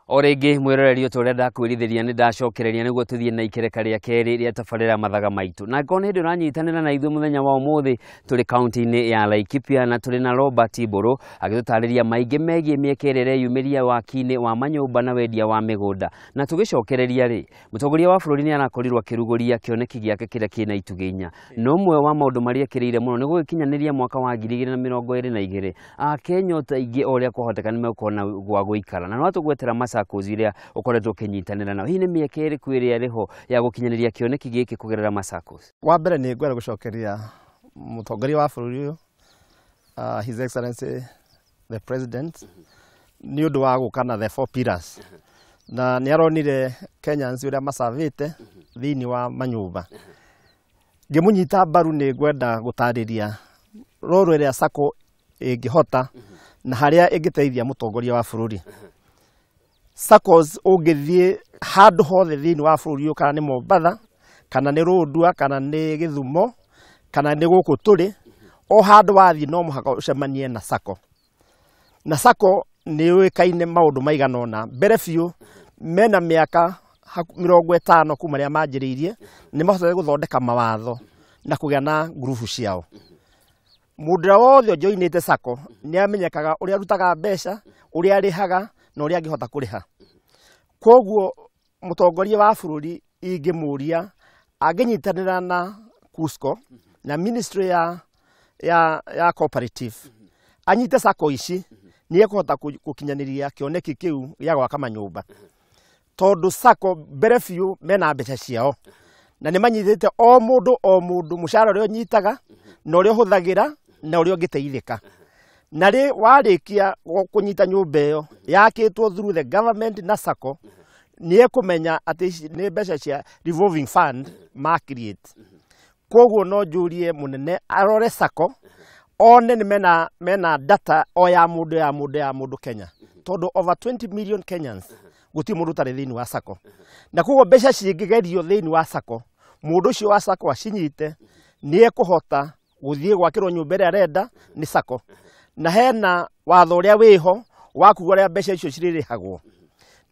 O rĩngĩ mwĩroreri ũyũ ũrĩa ndakwĩrithĩria nĩ ndacokereria nĩguo tũthiĩ na ikereka rĩa kerĩ rĩa tabarĩra mathaga maitũ. Na angĩkorwo nĩ hĩndĩ ũranyitanĩra na ithuĩ mũthenya wa ũmũthĩ, tũrĩ kaunti-inĩ ya Laikipia na tũrĩ na Robert Mbũrũ agĩtũtarĩria maingĩ megiĩ mĩeke ĩrĩa ĩreyumĩria waki-inĩ wa manyũmba na wendia wa mĩgũnda. Na tũgĩcokereria rĩ, mũtongoria wa bũrũri nĩ arakorirwo akĩrugũria kĩoneki gĩake kĩrĩa kĩna itugĩ inya. Na ũmwe wa maũndũ marĩa ekĩrĩire mũno nĩ gũgĩkinyanĩria mwaka wa 2022 Akenya ta aingĩ o ũrĩa kwahoteka nĩ megũkorwo na gwa gũikara. Na no atũgwetera maSACCOs iria ũkoretwo ũkĩnyitanĩra nao. Hihi nĩ mĩeke ĩrĩkũ ĩrĩa ĩrĩho ya gũkinyanĩria kĩoneki gĩkĩ kũgerera maSACCOs? Wa mbere nĩ ngwenda gũcokeria mũtongoria wa bũrũri ũyũ, His Excellency the President, nĩ ũndũ wa gũka na the four pillars. Na nĩ aronire Kenyans ũrĩa macavĩte thĩinĩ wa manyũmba. Ngĩmũnyita mbaru nĩ ngwenda gũtarĩria role ĩrĩa SACCO ĩngĩhota na harĩa ĩngĩteithia mũtongoria wa bũrũri. SACCOs ũngĩthiĩ handũ hothe thĩinĩ wa bũrũri ũyũ, kana nĩ Mombatha, kana nĩ Rũndua, kana nĩ Gĩthumo, kana nĩ gũkũ tũrĩ, o handũ wathiĩ no mũhaka ũcemanie na SACCO. Na SACCO nĩ yũĩkaine maũndũ maigana ũna. Mbere biũ mena mĩaka 50 kuma rĩrĩa manjĩrĩirie, nĩ mahotete gũthondeka mawatho na kũgĩa na ngurubu ciao. Mũndũ ũrĩa wothe ũjoinĩte SACCO nĩ amenyekaga ũrĩa arutaga mbeca, ũrĩa arĩhaga na ũrĩa angĩhota kũrĩha. Koguo mũtongoria wa bũrũri ingĩmũria angĩnyitanĩra na KUSCCO na ministry ya cooperative, anyite SACCO ici, nĩ ekũhota gũkinyanĩria kĩoneki kĩu gĩa gwaka manyũmba. Tondũ SACCO mbere biũ mena mbeca ciao na nĩ manyitĩte o mũndũ o mũndũ mũcara ũrĩa ũnyitaga na ũrĩa ũhũthagĩra na ũrĩa ũngĩteithĩka. Na rĩ warĩkia kũnyita nyũmba ĩyo yakĩtwo through the government na SACCO, nĩ ekũmenya atĩ ici nĩ mbeca cia revolving fund ma create. Koguo no njũrie mũnene arore SACCO one nĩ mena data o ya mũndũ ya mũndũ ya mũndũ Kenya. Tondũ over 20 million Kenyans gũtirĩ mũndũ ũtarĩ thĩinĩ wa SACCO. Na koguo mbeca cingĩgerio thĩinĩ wa SACCO, mũndũ ũcio wa SACCO acinyite nĩ ekũhota gũthiĩ gwakĩrwo nyũmba ĩrĩa arenda nĩ SACCO. Na hena watho ũrĩa wĩho wa kuga ũrĩa mbeca icio cirĩrĩhagwo.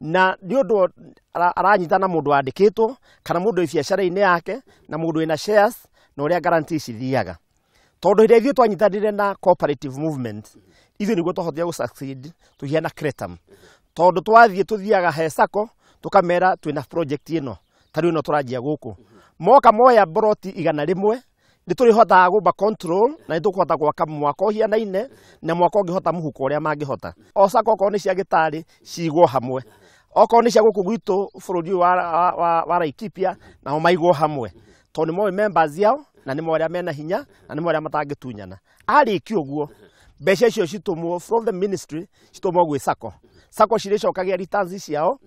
Na nĩ ũndũ aranyita na mũndũ wandĩkĩtwo kana mũndũ wĩ biacara-inĩ yake na mũndũ wĩna shares na ũrĩa guarantee cithiaga. Tondũ hĩndĩ ĩrĩa ithuĩ twanyitanĩire na cooperative movement, ithuĩ nĩguo twahotire gũ-succeed tũhiana Cretam. Tondũ twathiĩ tũthiaga he SACCO tũkamera twĩna project ĩno, ta rĩu ĩno tũranjia gũkũ. Moka moya mboroti 100, nĩ tũrĩhotaga gũba control na nĩ tũkũhota gwaka mwaka ũhianaine na mwaka ũngĩhota mũhuko ũrĩa mangĩhota. O SACCO okorwo nĩ cia gĩtarĩ cigwo hamwe, okorwo nĩ cia gũkũ gwitũ bũrũri ũyũ wa Laikipia nao maigwo hamwe, tondũ nĩ moĩ members yao na nĩ moĩ arĩa mena hinya na nĩ moĩ arĩa matangĩtunyana. Arĩkia ũguo mbeca icio citũmwo from the ministry citũmwo gwĩ SACCO. SACCO cirĩcokagia returns ciao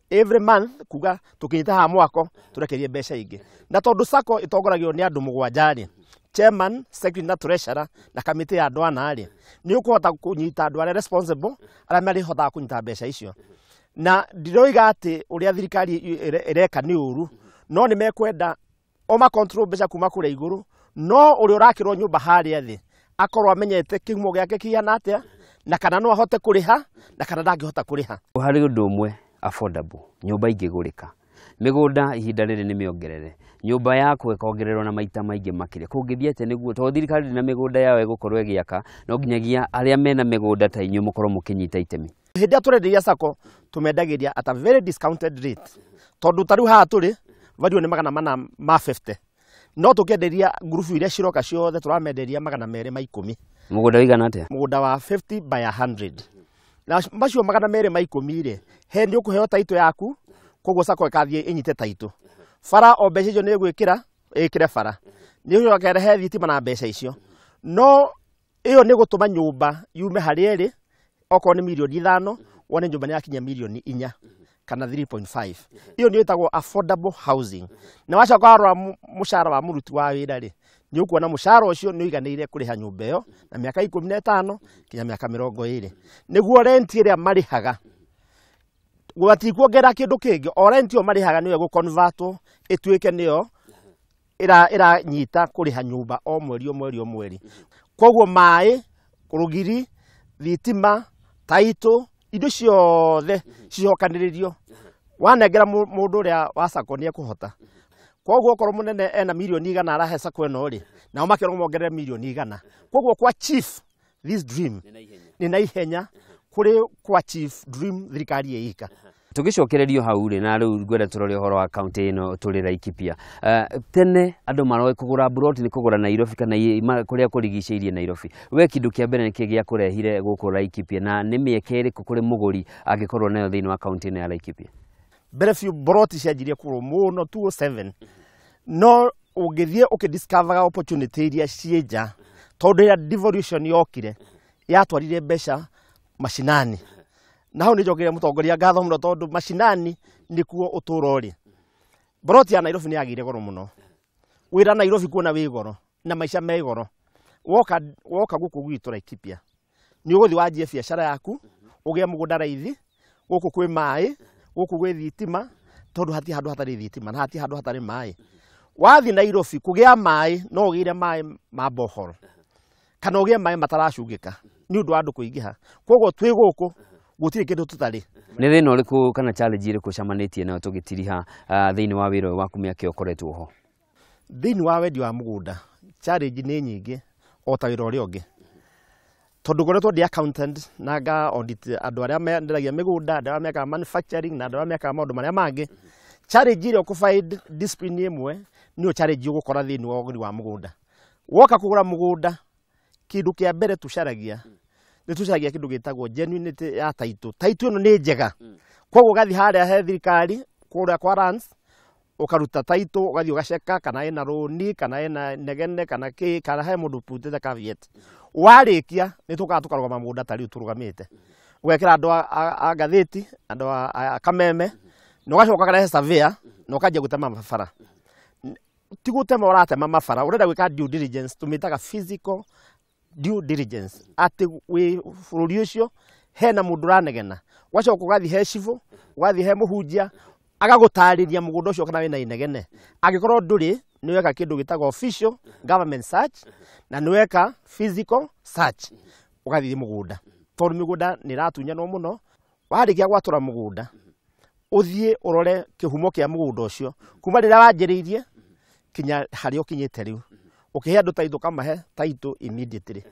every month kuga tũkinyĩte haha mwako tũrekerie mbeca ingĩ. Na tondũ SACCO ĩtongoragio nĩ andũ mũgwanja rĩ, chairman, secretary na treasurer na kamĩtĩ ya andũ ana rĩ, nĩ ũkũhota kũnyita andũ arĩa responsible arĩa marĩhotaga kũnyita mbeca icio. Na ndiroiga atĩ ũrĩa thirikari ĩreka nĩ ũru, no nĩ mekwenda o ma control mbeca kuma kũrĩa igũrũ, no ũrĩa ũrakĩrwo nyũmba harĩa thĩ akorwo amenyete kĩhumo gĩake kĩhana atĩa na kana no ahote kũrĩha na kana ndangĩhota kũrĩha. Harĩ ũndũ ũmwe affordable, nyũmba ingĩgũrĩka, mĩgũnda ihinda rĩrĩ nĩ mĩongerere, nyũmba yaku ĩkongererwo na maita maingĩ makĩria. Kũngĩthiĩ atĩa nĩguo, tondũ thirikari ndĩrĩ na mĩgũnda yao ĩgũkorwo ĩgĩaka, no nginyagia arĩa mena mĩgũnda ta inyuĩ mũkorwo mũkĩnyita itemi. Hĩndĩ ĩrĩa tũrenderia SACCO tũmendagĩria at a very discounted rate, tondũ ta rĩu haha tũrĩ value nĩ 450, no tũkĩenderia ngurubu iria ciroka ciothe tũramenderia 210. Mũgũnda ũigana atĩa? Mũgũnda wa 50 by 100. Na macio 210 rĩ, he nĩ ũkũheo title yaku, koguo SACCO ĩkathiĩ ĩnyite title. Bara o mbeca icio nĩ ĩgwĩkĩra, ĩkĩre bara. Nĩ ũcoke ĩrehe thitima na mbeca icio. No ĩyo nĩ gũtũma nyũmba yume harĩa ĩrĩ, okorwo nĩ mirioni 5, wone nyũmba nĩ yakinya mirioni 4 kana 3.5. Ĩyo nĩyo ĩtagwo affordable housing. Na wacoka warora mũcara wa mũruti wa wĩra rĩ, Nĩ ũkuona mũcara ũcio nĩ ũiganĩire kũrĩha nyũmba ĩyo na mĩaka 15 nginya mĩaka 20. Nĩguo rent ĩrĩa marĩhaga gũtikuongerera kĩndũ kĩngĩ, o rent ĩyo marĩhaga nĩyo ĩgũconvertwo ĩtuĩke nĩyo ĩranyita kũrĩha nyũmba o mweri o mweri o mweri. Koguo maĩ, rũgiri, thitima, taitũ, indo ciothe cicokanĩrĩrio. Wanengera mũndũ ũrĩa wa sacco nĩ ekũhota. Koguo okorwo mũnene ena mirioni 100 arahe sacco ĩno rĩ, nao makerwo mongerere mirioni 100. Koguo kwa chief this dream nĩ na ihenya kũrĩ kwa chief dream thirikari ĩika. Tũgĩcokererio hau rĩ, na rĩu ngwenda tũrore ũhoro wa kaunti ĩno tũrĩ Laikipia. Tene andũ maroĩ kũgũra mburoti nĩ kũgũra Nairobi kana kũrĩa kũrigicĩirie Nairobi. We kĩndũ kĩa mbere nĩkĩ gĩakũrehire gũkũ Laikipia, na nĩ mĩeke ĩrĩkũ kũrĩ mũgũri angĩkorwo nayo thĩinĩ wa kaunti ĩno ya Laikipia? Mbere biũ mburoti cianjirie kũgũrwo mũno 2007, no ũngĩthiĩ ũkĩdiscover opportunity iria ciĩ nja, tondũ rĩrĩa devolution yokire yatwarire mbeca macinani. Na hau nĩ njokeire mũtongoria ngatho mũno, tondũ macinani nĩkuo ũtũũro ũrĩ. Mburoti ya Nairobi nĩ yagĩire goro mũno. Wĩra Nairobi kuona wĩ goro na maica me goro. Woka gũkũ gwitũ Laikipia nĩ ũgũthiĩ wanjie biacara yaku, ũgĩe mũgũnda raithi, gũkũ kwĩ maĩ, gũkũ gwĩ thitima, tondũ hatirĩ handũ hatarĩ thitima na hatirĩ handũ hatarĩ maĩ. Wathiĩ Nairobi kũgĩa maĩ, no ũgĩre maĩ ma borehole kana ũgĩe maĩ mataracungĩka nĩ ũndũ wa andũ kũingĩha. Koguo twĩ gũkũ gũtirĩ kĩndũ tũtarĩ. Nĩ thĩna ũrĩkũ kana challenge ĩrĩkũ ũcemanĩtie nayo tũgĩtiriha thĩinĩ wa wĩra ũyũ waku mĩaka ĩyo ũkoretwo ho? Thĩinĩ wa wendia wa mũgũnda challenge nĩ nyingĩ o ta wĩra ũrĩa ũngĩ, tondũ ngoretwo ndĩ accountant na nga audit andũ arĩa mendagia mĩgũnda, andũ arĩa mekaga manufacturing na andũ arĩa mekaga maũndũ marĩa mangĩ. Challenge ĩrĩa ũkũ-find discipline ĩmwe nĩyo challenge ũgũkora thĩinĩ wa ũgũri wa mũgũnda. Woka kũgũra mũgũnda, kĩndũ kĩa mbere tũcaragia nĩ tũcaragia kĩndũ gĩtagwo genuinity ya title. Title ĩno nĩ njega, koguo ũgathiĩ harĩa he thirikari kũrĩa kwa lands ũkaruta title, ũgathiĩ ũgaceka kana ĩna rũni kana ĩna negene kana kĩ, kana he mũndũ ũputĩte caveat. Warĩkia nĩ tũkaga tũkarũgama mũgũnda ta rĩu tũrũgamĩte, ũgekĩra andũ a ngathĩti, andũ a kameme, na ũgacoka ũkarehe surveyor na ũkanjia gũtema mabara. Ti gũtema ũratema mabara, ũrenda gwĩka due diligence, tũmĩtaga physical due diligence, atĩ wĩ bũrũri ũcio hena mũndũ ũranegena, ũgacoka ũgathiĩ he cibũ, ũgathiĩ he mũhunjia agagũtarĩria mũgũnda ũcio kana wĩna inegene. Angĩkorwo ndũrĩ, nĩ weka kĩndũ gĩtagwo official government search na nĩ weka physical search, ũgathiĩ mũgũnda, tondũ mĩgũnda nĩ ĩratunyanwo mũno. Warĩkia gwatũra mũgũnda, ũthiĩ ũrore kĩhumo kĩa mũgũnda ũcio kuma rĩrĩa wanjĩrĩirie kinya harĩa ũkinyĩte rĩu. Ũkĩhe andũ title ũkamahe title immediately.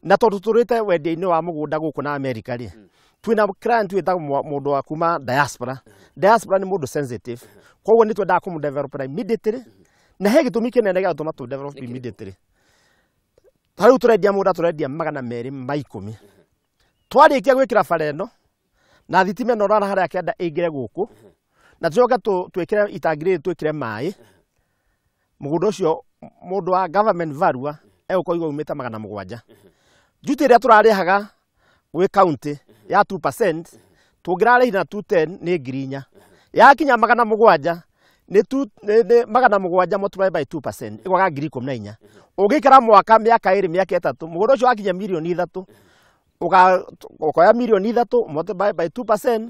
Na tondũ tũrĩte wendia-inĩ wa mũgũnda gũkũ na America rĩ, twĩna client wĩtagwo mũndũ wa kuma diaspora. Diaspora nĩ mũndũ sensitive, koguo nĩ twendaga kũmũ develop immediately, na he gĩtũmi kĩnene gĩa gũtũma tũ develop immediately. Ta rĩu tũrendia mũgũnda, tũrendia 210. Twarĩkia gwĩkĩra bara ĩno na thitima ĩno ũrona harĩa kĩanda ĩingĩre gũkũ, na tũcoke twĩkĩre itangi rĩrĩ twĩkĩre maĩ, mũgũnda ũcio mũndũ wa government value egũkorwo umĩte 700. Duty ĩrĩa tũrarĩhaga gwĩ county ya 2%, tũngĩrarĩhire na 210 nĩ 4,000. Yakinya 700 nĩ 700 multiplied by 2% ĩgwaga 14,000. Ũngĩikara mwaka, mĩaka 2, mĩaka 3, mũgũnda ũcio wakinya mirioni 3, ũkoya mirioni 3 multiply by 2%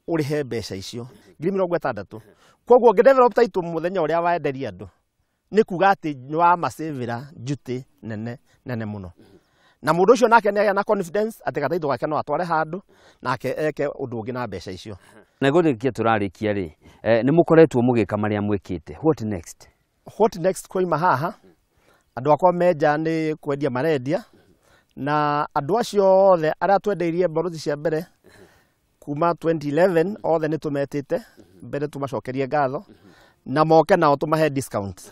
ũrĩhe mbeca icio 60,000. Koguo ũngĩ develop title mũthenya ũrĩa wenderia andũ, nĩ kuga atĩ nĩ wamacĩvĩra duty nene nene mũno. Na mũndũ ũcio nake nĩ agĩa na confidence atĩ gataitũ gake no atware handũ nake eke ũndũ ũngĩ na mbeca icio. Na gũrĩkia tũrarĩkia rĩ, nĩ mũkoretwo mũgĩka marĩa mwĩkĩte, what next? What next koima haha, andũ akwa menja nĩ kwendia marendia, na andũ acio othe arĩa twendeirie mbaruthi cia mbere kuma 2011 othe nĩ tũmetĩte mbere tũmacokerie ngatho na moke nao tũmahe discount.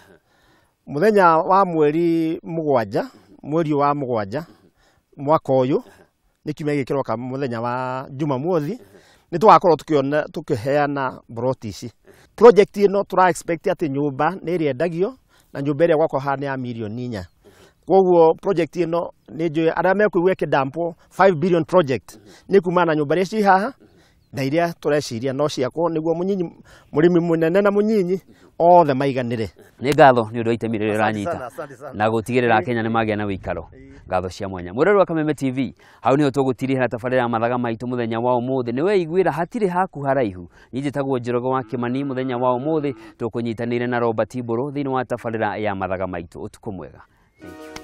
Mũthenya wa mweri 7, mweri wa 7 mwaka ũyũ, nĩ kiumia gĩkĩ kĩroka mũthenya wa Jumamothi, nĩ tũgakorwo tũkĩheana mburoti ici. Project ĩno tũra expect atĩ nyũmba nĩ ĩrĩendagio na nyũmba ĩrĩa gwakwa haha nĩ ya mirioni 4. Koguo project ĩno nĩ njũĩ arĩa mekũigua ĩkĩdampwo 5 billion project nĩ kumana na nyũmba iria ciĩ haha Na iria tũreciria no ciakwo nĩguo mũnyinyi, mũrĩmi mũnene na mũnyinyi othe maiganĩre. Nĩ ngatho nĩ ũndũ wa itemi rĩrĩa Asante ũranyita sana, asante sana. Na gũtigĩrĩra Kenya nĩ magĩa na wĩikaro. Ngatho cia mwanya. Mwĩrori wa Kameme TV, hau nĩho tũgũtirihĩra tabarĩra ya mathaga maitũ mũthenya wa ũmũthĩ. Nĩ weiguĩra hatirĩ haku haraihu. Niĩ njĩtagwo Njoroge wa Kĩmani. Mũthenya wa ũmũthĩ tũkũnyitanĩire na Robert Mbũrũ thĩinĩ wa tabarĩra ya mathaga maitũ. Ũtukũ mwega. Thank you.